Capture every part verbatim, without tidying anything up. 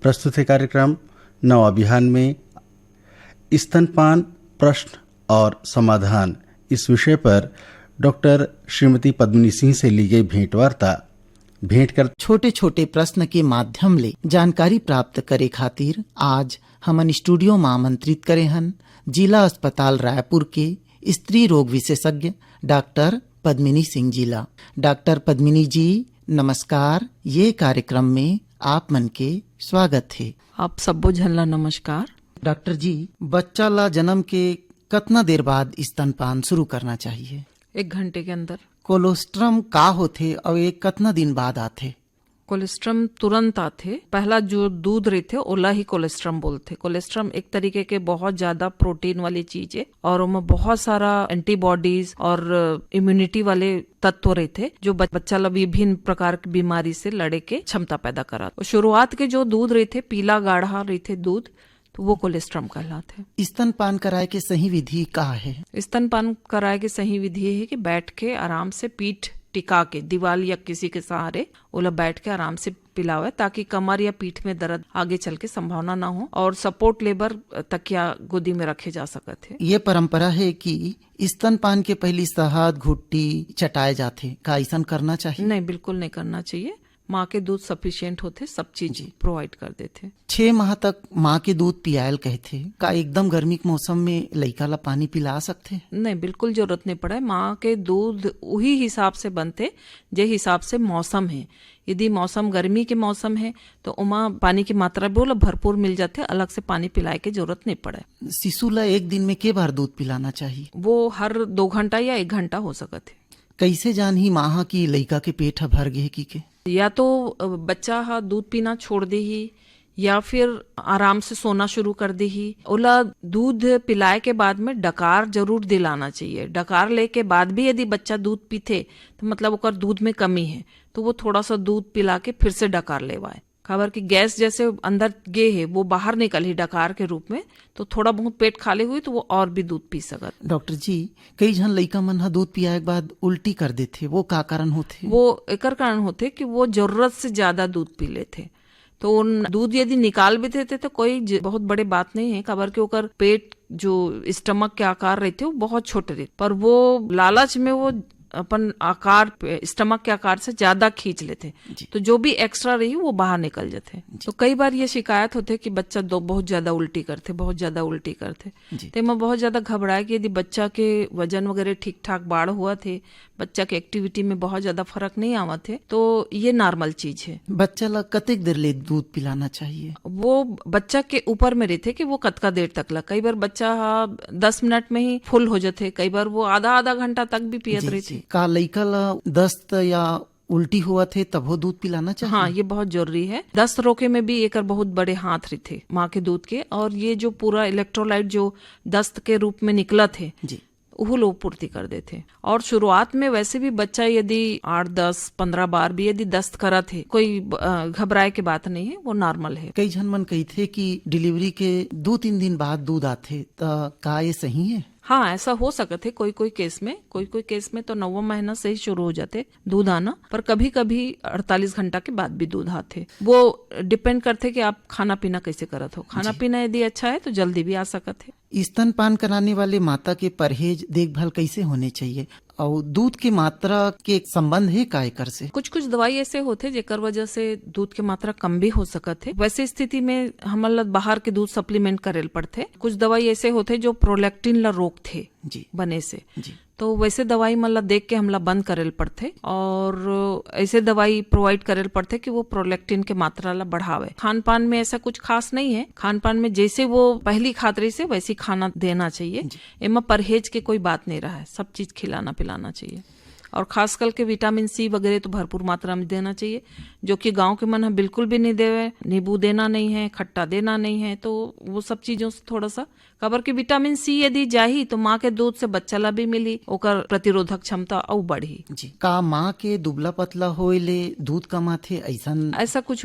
प्रस्तुत है कार्यक्रम नवा बिहान में स्तनपान, प्रश्न और समाधान। इस विषय पर डॉक्टर श्रीमती पद्मिनी सिंह से ली गई भेंट वार्ता। भेंट कर छोटे-छोटे प्रश्न के माध्यम ले जानकारी प्राप्त करे खातिर आज हमन स्टूडियो म आमंत्रित करे हन जिला अस्पताल रायपुर के स्त्री रोग विशेषज्ञ डॉक्टर पद्मिनी सिंह जी ला। डॉक्टर पद्मिनी जी, नमस्कार। ये कार्यक्रम में आप मन के स्वागत हे। आप सब्बो झन ला नमस्कार। डॉक्टर जी, बच्चा ला जन्म के कतना देर बाद स्तनपान शुरू करना चाहिए? एक घंटे के अंदर। कोलोस्ट्रम का होथे अउ ये कतना दिन बाद आथे? कोलेस्ट्रम तुरंत आथे। पहला जो दूध रहिथे, ओला ही कोलेस्ट्रम बोलथे। कोलेस्ट्रम एक तरीके के बहुत ज्यादा प्रोटीन वाली चीज है और ओमा बहुत सारा एंटीबॉडीज और इम्यूनिटी वाले तत्व रहिथे, जो बच-, बच्चा ला विभिन्न प्रकार की बीमारी से लड़े के क्षमता पैदा करत। शुरुआत के जो दूध रहिथे, पीला गाढ़ा रहिथे दूध, तो वो कोलेस्ट्रम कहलाथे। स्तनपान कराए के सही विधि का है? स्तनपान कराए के सही विधि ये है कि बैठ के आराम से पीठ टिका के दीवाल या किसी के सहारे ओला बैठ के आराम से पिलावे, ताकि कमर या पीठ में दर्द आगे चल के संभावना ना हो, और सपोर्ट ले बर तकिया गोदी में रखे जा सकत हे। ये परंपरा है कि स्तनपान के पहली शहद, घुट्टी चटाए जाथे, का अइसन करना चाहिए? नहीं, बिल्कुल नहीं करना चाहिए। माँ के दूध सफिशिएंट होथे, सब चीज जी। प्रोवाइड कर देथे। छह माह तक माँ के दूध पियायल कहथे, का एकदम गर्मी के मौसम में लइका ला पानी पिला सकथे? नहीं, बिल्कुल जरूरत नहीं पड़े। माँ के दूध उही हिसाब से बनथे, जे हिसाब से मौसम है। यदि मौसम गर्मी के मौसम है, तो ओमा पानी की मात्रा भी ओला भरपूर मिल जाथे, अलग से पानी पिलाए के जरूरत नहीं पड़े। शिशु ला एक दिन में के बार दूध पिलाना चाहिए? वो हर दो घंटा या एक घंटा हो सकत है। कइसे जानही माँ ह कि लइका के पेट ह भर गे हे कि के? या तो, अ, बच्चा ह दूध पीना छोड़ देही, या फिर आराम से सोना शुरू कर देही। ओला दूध पिलाए के बाद में डकार जरूर दिलाना चाहिए। डकार लेके बाद भी यदि बच्चा दूध पीथे, तो मतलब ओकर दूध में कमी है, तो वो थोड़ा सा दूध पिला के फिर से डकार लेवाए। काबर कि गैस जैसे अंदर गे हे, वो बाहर निकलही डकार के रूप में, तो थोड़ा बहुत पेट खाली होही, तो वो और भी दूध पी सकत। डॉक्टर जी, कई झन लइका मन ह दूध पियाए के बाद उल्टी कर देथे, वो का कारण होथे? वो एकर कारण होथे कि वो जरूरत से ज्यादा दूध पी लेथे। तो उन, दूध यदि निकाल भी देथे, तो कोई ज-, बहुत बड़े बात नहीं है, काबर कि ओकर पेट, जो स्टमक के आकार रहिथे, वो बहुत छोटे रहिथे, पर वो लालच में वो अपन आकार, स्टमक के आकार से ज्यादा खींच लेथे। जी। तो जो भी एक्स्ट्रा रही, वो बाहर निकल जाथे। जी। तो कई बार ये शिकायत होथे कि बच्चा दो बहुत ज्यादा उल्टी करथे, बहुत ज्यादा उल्टी करथे। जी। तेमा बहुत ज्यादा घबराए कि यदि बच्चा के वजन वगैरह ठीक ठाक बाढ़ होवत हे, बच्चा के एक्टिविटी में बहुत ज्यादा फर्क नहीं आवत हे, तो ये नॉर्मल चीज है। बच्चा ला कतेक देर ले दूध पिलाना चाहिए? वो बच्चा के ऊपर में रहिथे कि वो कतका देर तक ला। कई बार बच्चा ह दस मिनट में ही फुल हो जाथे, कई बार वो आधा, आधा घंटा तक भी पियत जी, रहिथे। जी। का लइका ला दस्त या उल्टी होवत हे तभो दूध पिलाना चाहिए? हाँ, ये बहुत जरूरी है। दस्त रोके में भी एकर बहुत बड़े हाथ रहिथे माँ के दूध के, और ये जो पूरा इलेक्ट्रोलाइट जो दस्त के रूप में निकलत हे, जी। उहू लो पूर्ति कर देथे। और शुरुआत में वैसे भी बच्चा यदि आठ, दस, पन्द्रह बार भी यदि दस्त करत हे, कोई, अ, घबराए के बात नहीं है, वो नॉर्मल है। कई झन मन कहिथे कि डिलीवरी के दो तीन दिन बाद दूध आथे, त का ये सही है? हाँ, ऐसा हो सकत है कोई कोई केस में। कोई कोई केस में तो नौवां महीना से ही शुरू हो जाथे दूध आना, पर कभी कभी अड़तालीस घंटा के बाद भी दूध आथे। वो डिपेंड करथे कि आप खाना पीना कैसे करत हो। खाना जी। पीना यदि अच्छा है तो जल्दी भी आ सकत है। स्तनपान कराने वाले माता के परहेज देखभाल कैसे होने चाहिए, और दूध के मात्रा के संबंध है का एकर से? कुछ कुछ दवाई ऐसे होथे जेकर वजह से दूध के मात्रा कम भी हो सकत है। वैसे स्थिति में हमन ला बाहर के दूध सप्लीमेंट करे ल पड़थे। कुछ दवाई ऐसे होथे जो प्रोलैक्टिन ला रोकथे जी। बने से। जी। तो वैसे दवाई मन ला देख के हमला बंद करे ल पड़थे, और ऐसे दवाई प्रोवाइड करे ल पड़थे कि वो प्रोलैक्टिन के मात्रा ला बढ़ावे। खान पान में ऐसा कुछ खास नहीं है। खान पान में जैसे वो पहली खात रहिसे, वैसी खाना देना चाहिए। जी। एमा परहेज के कोई बात नहीं रहा है, सब चीज खिलाना पिलाना चाहिए। और खास करके विटामिन सी वगैरह तो भरपूर मात्रा में देना चाहिए, जो कि गांव के मन ह बिल्कुल भी नहीं देवे। नींबू देना नहीं है, खट्टा देना नहीं है, तो वो सब चीजों से थोड़ा सा, काबर कि विटामिन सी यदि जाही तो माँ के दूध से बच्चा ला भी मिली, ओकर प्रतिरोधक क्षमता अउ बढ़ी। जी। का माँ के दुबला पतला होए ले दूध कमाथे, ऐसन? ऐसा कुछ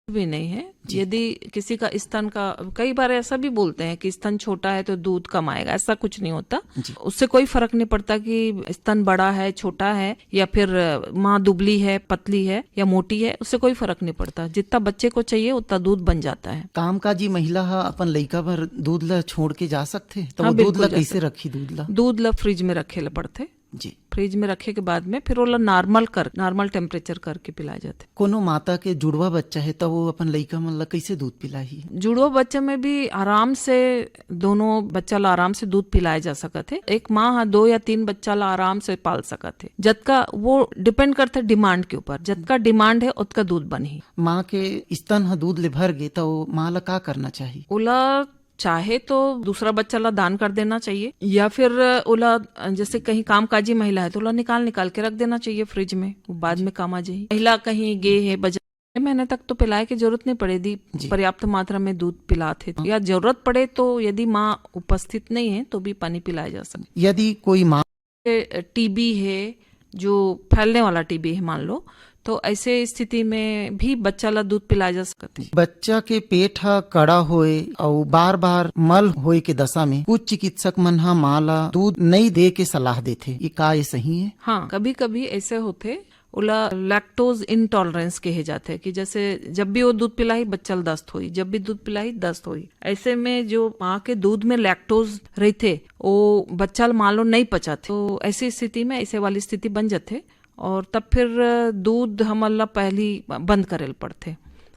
भी नहीं है। यदि किसी का स्तन का, कई बार ऐसा भी बोलते हैं कि स्तन छोटा है तो दूध कम आएगा, ऐसा कुछ नहीं होता। उससे कोई फर्क नहीं पड़ता कि स्तन बड़ा है, छोटा है, या फिर माँ दुबली है, पतली है या मोटी है, उससे कोई फर्क नहीं पड़ता। जितना बच्चे को चाहिए उतना दूध बन जाता है। कामकाजी महिला ह अपन लइका बर दूध ल छोड़ के जा सकथे, त हाँ, वो दूध बिल्कुल ल जा कइसे सकथे। रखी? दूध ल दूध ल फ्रिज में रखे ल पड़थे। जी। फ्रिज में रखे के बाद में फिर ओला नॉर्मल कर, नॉर्मल टेम्परेचर करके पिलाए जाथे। कोनो माता के जुड़वा बच्चा हे, त वो अपन लइका मन ल कइसे दूध पिलाही? जुड़वा बच्चा में भी आराम से, दोनों बच्चा ला आराम से दूध पिलाए जा सकत हे। एक माँ ह दो या तीन बच्चा ला आराम से पाल सकत हे। जतका, वो डिपेंड करथे डिमांड के ऊपर, जतका डिमांड है ओतका दूध बनही। माँ के स्तन ह दूध ले भर गे, त वो माँ ला का करना चाही? ओला चाहे तो दूसरा बच्चा ला दान कर देना चाहिए, या फिर ओला, जैसे कहीं कामकाजी महिला है तो ओला निकाल निकाल के रख देना चाहिए फ्रिज में, वो बाद में काम आ जाही। महिला कहीं गे है बाजार, छह महीने तक तो पिलाए के जरूरत नहीं पड़े दी, जी। पर्याप्त मात्रा में दूध पिलात है। हाँ। या जरूरत पड़े तो यदि माँ उपस्थित नहीं है तो भी पानी पिलाया जा सकता। यदि कोई माँ टीबी है जो फैलने वाला टीबी है मान लो, तो ऐसे स्थिति में भी बच्चा ला दूध पिलाया जा सकत है। बच्चा के पेट ह कड़ा होए अउ बार-बार मल होए के दशा में कुछ चिकित्सक मन ह मां ला दूध नई दे के सलाह देथे। ये का ये सही है? हाँ, कभी-कभी ऐसे होथे, ओला लैक्टोज इंटॉलरेंस कहे जाथे कि जैसे जब भी वो दूध पिलाही, बच्चा ल दस्त होई, जब भी दूध पिलाही, दस्त होई। ऐसे में जो माँ के दूध में लैक्टोज रहिथे, वो बच्चा ल मान लो नहीं पचाथे, तो ऐसी स्थिति में ऐसे वाली स्थिति बन जाथे और तब फिर दूध हमन ला पहली बंद करे ल पड़थे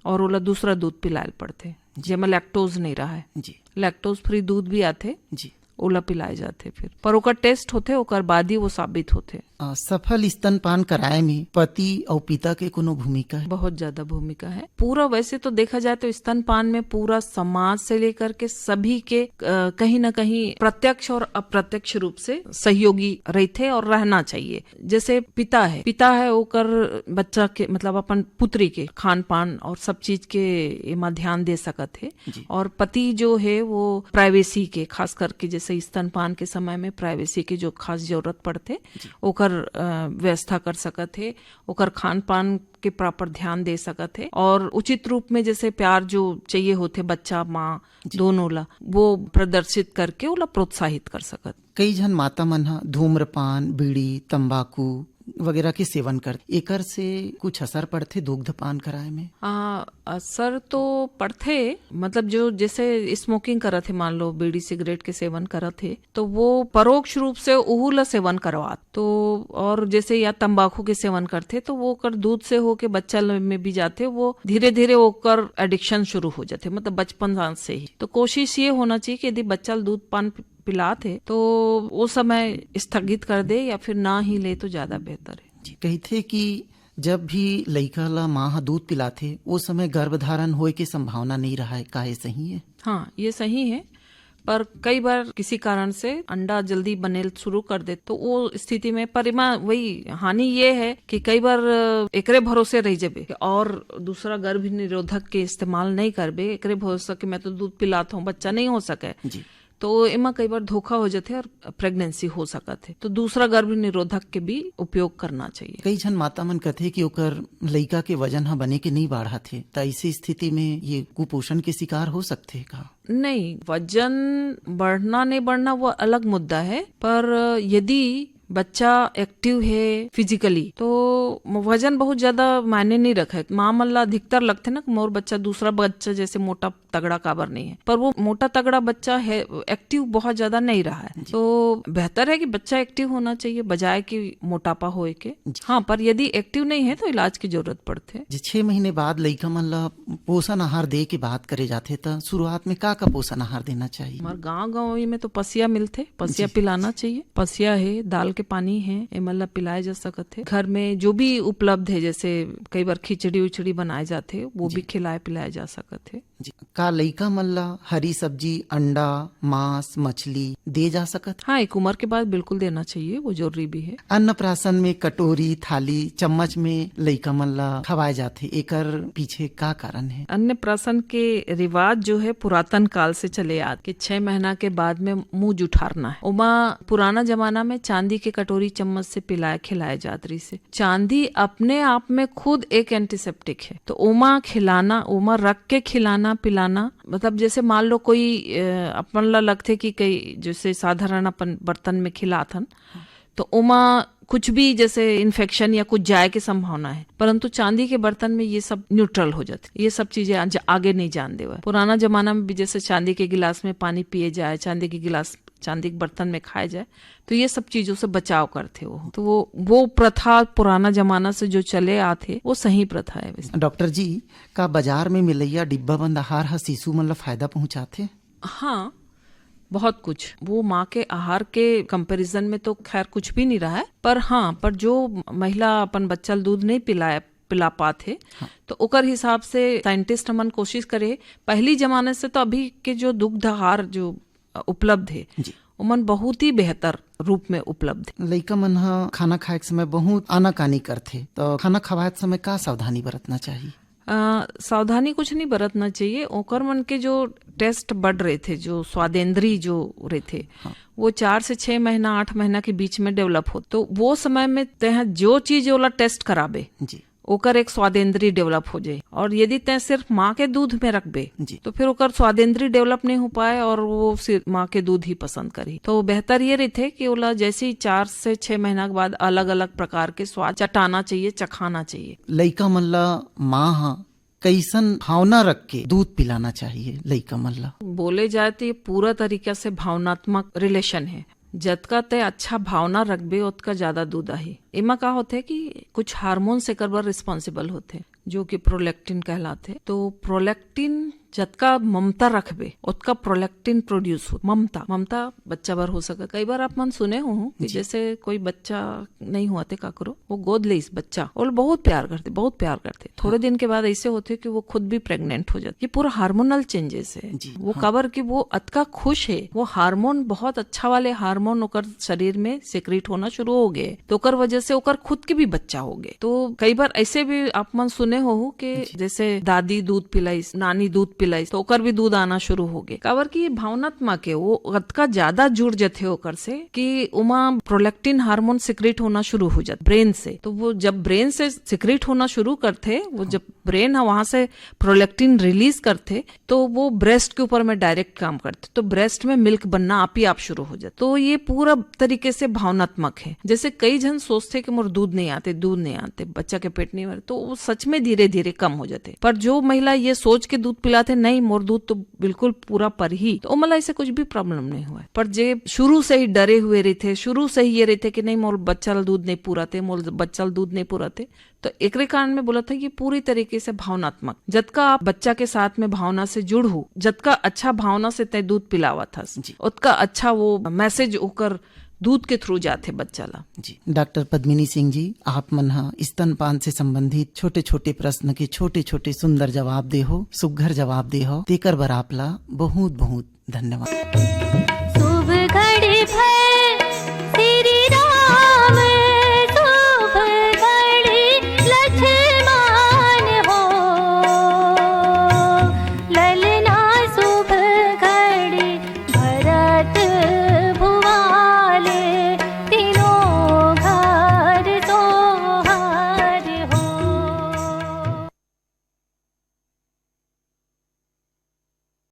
और ओला दूसरा दूध पिलाए ल पड़थे, जेमा लैक्टोज नहीं रहा है। जी। लैक्टोज फ्री दूध भी आथे, जी। ओला पिलाए जाथे फिर, पर ओकर टेस्ट होथे, ओकर बाद ही वो साबित होथे। आ, सफल स्तनपान कराए में पति अउ पिता के कोनो भूमिका है? बहुत ज्यादा भूमिका है। पूरा वैसे तो देखा जाए तो स्तनपान में पूरा समाज से लेकर के सभी के, अ, कहीं ना कहीं प्रत्यक्ष और अप्रत्यक्ष रूप से सहयोगी रहते और रहना चाहिए। जैसे पिता है, पिता है, ओकर बच्चा के, मतलब अपन पुत्री के खान पान और सब चीज के एमा ध्यान दे सकत है। जी। और पति जो है वो प्राइवेसी के, खास करके जैसे स्तनपान के समय में प्राइवेसी के जो खास जरूरत पड़थे, जी। ओकर, अ, व्यवस्था कर सकत है, ओकर खान पान के प्रॉपर ध्यान दे सकत है और उचित रूप में जैसे प्यार जो चाहिए होथे बच्चा माँ जी। दोनों ला, वो प्रदर्शित करके ओला प्रोत्साहित कर सकत। कई झन माता मन ह धूम्रपान, बीड़ी, तंबाकू वगैरह के सेवन करथे, एकर से कुछ असर पड़थे दुग्धपान कराए में? आ, असर तो पड़थे, मतलब जो जैसे स्मोकिंग करत हे, मान लो बीड़ी सिगरेट के सेवन करत हे, तो वो परोक्ष रूप से उहू ला सेवन करवात। तो और जैसे या तंबाकू के सेवन करथे, तो वो ओकर दूध से होके बच्चा ल-, में भी जाथे, वो धीरे धीरे ओकर एडिक्शन शुरू हो जाथे, मतलब बचपन से ही। तो कोशिश ये होना चाहिए कि यदि बच्चा ल दूध पान पि-, पिलात हे, तो वो समय स्थगित कर दे या फिर ना ही ले, तो ज्यादा बेहतर है। जी, कहिथे कि जब भी लइका ला माँ ह दूध पिलाथे, वो समय गर्भधारण होए के संभावना नहीं रहा है, का ये सही है? हाँ, ये सही है, पर कई बार किसी कारण से अंडा जल्दी बनेल शुरू कर दे, तो वो स्थिति में, पर एमा वही हानि ये है कि कई बार एकरे भरोसे रह जबे और दूसरा गर्भ निरोधक के इस्तेमाल नहीं करबे, एकरे भरोसे कि मैं तो दूध पिलात हूँ, बच्चा नहीं हो सके, जी। तो एमा कई बार धोखा हो जाथे और प्रेगनेंसी हो सकत है, तो दूसरा गर्भ निरोधक के भी उपयोग करना चाहिए। कई झन माता मन कथे कि ओकर लइका के वजन ह बने के नहीं बाढ़त हे, त ऐसी स्थिति में ये कुपोषण के शिकार हो सकथे का? नहीं, वजन बढ़ना नहीं बढ़ना वो अलग मुद्दा है, पर यदि बच्चा एक्टिव है फिजिकली, तो वजन बहुत ज्यादा मायने नहीं रखे। माँ मन ला अधिकतर लगथे ना कि मोर बच्चा, दूसरा बच्चा जैसे मोटा तगड़ा काबर नहीं है, पर वो मोटा तगड़ा बच्चा है, एक्टिव बहुत ज्यादा नहीं रहा है। जी। तो बेहतर है कि बच्चा एक्टिव होना चाहिए, बजाय कि मोटापा होए के। जी। हाँ, पर यदि एक्टिव नहीं है तो इलाज की जरूरत पड़थे। जी, छह महीने बाद लइका मन ला पोषण आहार दे के बात करे जाथे, त शुरुआत में का का पोषण आहार देना चाहिए? हमारे गाँव गाँव में तो पसिया मिलथे, पसिया जी। पिलाना चाहिए। पसिया है, दाल के पानी है, एमन ला पिलाए जा सकत है। घर में जो भी उपलब्ध है, जैसे कई बार खिचड़ी उचड़ी बनाए जाथे, वो जी। भी खिलाए पिलाए जा सकत है। जी, का लइका मन ला हरी सब्जी, अंडा, मांस, मछली दे जा सकत? हाँ, एक उम्र के बाद बिल्कुल देना चाहिए, वो जरूरी भी है। अन्नप्राशन में कटोरी, थाली, चम्मच में लइका मन ला खवाए जाथे, एकर पीछे का कारण है? अन्नप्राशन के रिवाज जो है पुरातन काल से चले आत कि छह महीना के बाद में मुंह जुठारना है। ओमा पुराना जमाना में चांदी के कटोरी चम्मच से पिलाए खिलाए जात रहिसे। चांदी अपने आप में खुद एक एंटीसेप्टिक है, तो ओमा खिलाना, ओमा रख के खिलाना पिलाना, मतलब जैसे मान लो कोई अ, अपन ला लगथे कि कई जैसे साधारण अपन बर्तन में खिलाथन, तो ओमा कुछ भी जैसे इन्फेक्शन या कुछ जाए के संभावना है, परंतु चांदी के बर्तन में ये सब न्यूट्रल हो जाते, ये सब चीजें आज आगे नहीं जान देवा। पुराना जमाना में भी जैसे चांदी के गिलास में पानी पिए जाए, चांदी के गिलास, चांदी के बर्तन में खाए जाए, तो ये सब चीजों से बचाव करते वो। तो वो वो प्रथा पुराना जमाना से जो चले आते, वो सही प्रथा है वैसे। डॉक्टर जी, का बाजार में मिलैया डिब्बाबंद आहार ह शिशु मन ला फायदा पहुंचाथे? हाँ, बहुत कुछ। वो माँ के आहार के कंपैरिजन में तो खैर कुछ भी नहीं रहा है, पर हाँ, पर जो महिला अपन बच्चा ल दूध नहीं पिलाए, पिला पात है, हाँ। तो ओकर हिसाब से साइंटिस्ट हमन कोशिश करे। पहली जमाने से तो अभी के जो दुग्ध आहार जो उपलब्ध है, जी। ओमन बहुत ही बेहतर रूप में उपलब्ध है। लइका मन ह खाना खाए के समय बहुत आनाकानी करथे, तो खाना खवाए समय का सावधानी बरतना चाहिए? अ, सावधानी कुछ नहीं बरतना चाहिए। ओकर मन के जो टेस्ट बड रहिथे, जो स्वादेंद्री जो रहिथे, हाँ। वो चार से छह महीना, आठ महीना के बीच में डेवलप हो, तो वो समय में तेहा जो चीज ओला टेस्ट कराबे, जी। ओकर एक स्वादेंद्री डेवलप हो जाए। और यदि तय सिर्फ माँ के दूध में रखबे, जी। तो फिर ओकर स्वादेंद्री डेवलप नहीं हो पाए और वो सिर्फ माँ के दूध ही पसंद करी। तो बेहतर ये रहिथे कि ओला जैसे ही चार से छह महीना के बाद अलग-अलग प्रकार के स्वाद चटाना चाहिए, चखाना चाहिए। लइका मन ला माँ ह कइसन भावना रख के दूध पिलाना चाहिए लइका मन ला? बोले जाए तो ये पूरा तरीका से भावनात्मक रिलेशन है। जतका तय अच्छा भावना रखबे, ओतका ज्यादा दूध आही। एमा का होथे कि कुछ हार्मोन्स एकर बर रिस्पॉन्सिबल होथे, जो कि प्रोलैक्टिन कहलाथे। तो प्रोलैक्टिन जतका ममता रखबे, ओतका प्रोलैक्टिन प्रोड्यूस हो। ममता, ममता बच्चा बर हो सकत। कई बार आप मन सुने हो कि जी। जैसे कोई बच्चा नहीं हुआ थे काकरो, वो गोद लेइस बच्चा, वो बहुत प्यार करते, बहुत प्यार करते। थोड़े दिन के बाद ऐसे होते कि वो खुद भी प्रेग्नेंट हो जाती। ये पूरा हार्मोनल चेंजेस है। जी, वो हाँ। काबर कि वो अतका खुश है, वो हार्मोन, बहुत अच्छा वाले हार्मोन ओकर शरीर में सिक्रीट होना शुरू हो गए, तो ओकर वजह से ओकर खुद के भी बच्चा हो गए। तो कई बार ऐसे भी आप मन सुने हो कि जैसे दादी दूध पिलाइस, नानी दूध पिलाइस, तो ओकर भी दूध आना शुरू हो गए। काबर कि ये भावनात्मक है, वो अतका ज्यादा जुड़ जथे ओकर से कि उमा प्रोलैक्टिन हार्मोन सिक्रीट होना शुरू हो जाता ब्रेन से। तो वो जब ब्रेन से सिक्रीट होना शुरू करथे, वो जब ब्रेन है वहां से प्रोलैक्टिन रिलीज करथे, तो वो ब्रेस्ट के ऊपर में डायरेक्ट काम करथे, तो ब्रेस्ट में मिल्क बनना आप ही आप शुरू हो जाता। तो ये पूरा तरीके से भावनात्मक है। जैसे कई जन सोचथे कि मोर दूध नहीं आते, दूध नहीं आते, बच्चा के पेट नहीं भरे, तो वो सच में धीरे धीरे कम हो जाते। पर जो महिला ये सोच के दूध पिलाथे, नहीं मोर दूध तो बिल्कुल पूरा पर ही, तो ओमन ला ऐसे कुछ भी प्रॉब्लम नहीं हुआ है। पर जे शुरू से ही डरे हुए रहिथे, शुरू से ही ये रहिथे कि नहीं मोर बच्चा ला दूध नहीं पूराते, मोर बच्चा ला दूध नहीं पूराते, तो एकरे कारण में बोलत है कि पूरी तरीके से भावनात्मक, जतका आप बच्चा के साथ में भावना से जुड़ हो, जतका अच्छा भावना से तय दूध पिलावत हस, जी। ओतका अच्छा वो मैसेज ओकर दूध के थ्रू जाथे बच्चा ला। जी, डॉक्टर पद्मिनी सिंह जी, आप मन ह स्तनपान से संबंधित छोटे-छोटे प्रश्न के छोटे-छोटे सुंदर जवाब दे हो, सुग्घर जवाब दे हो, तेकर बर आप ला बहुत-बहुत धन्यवाद।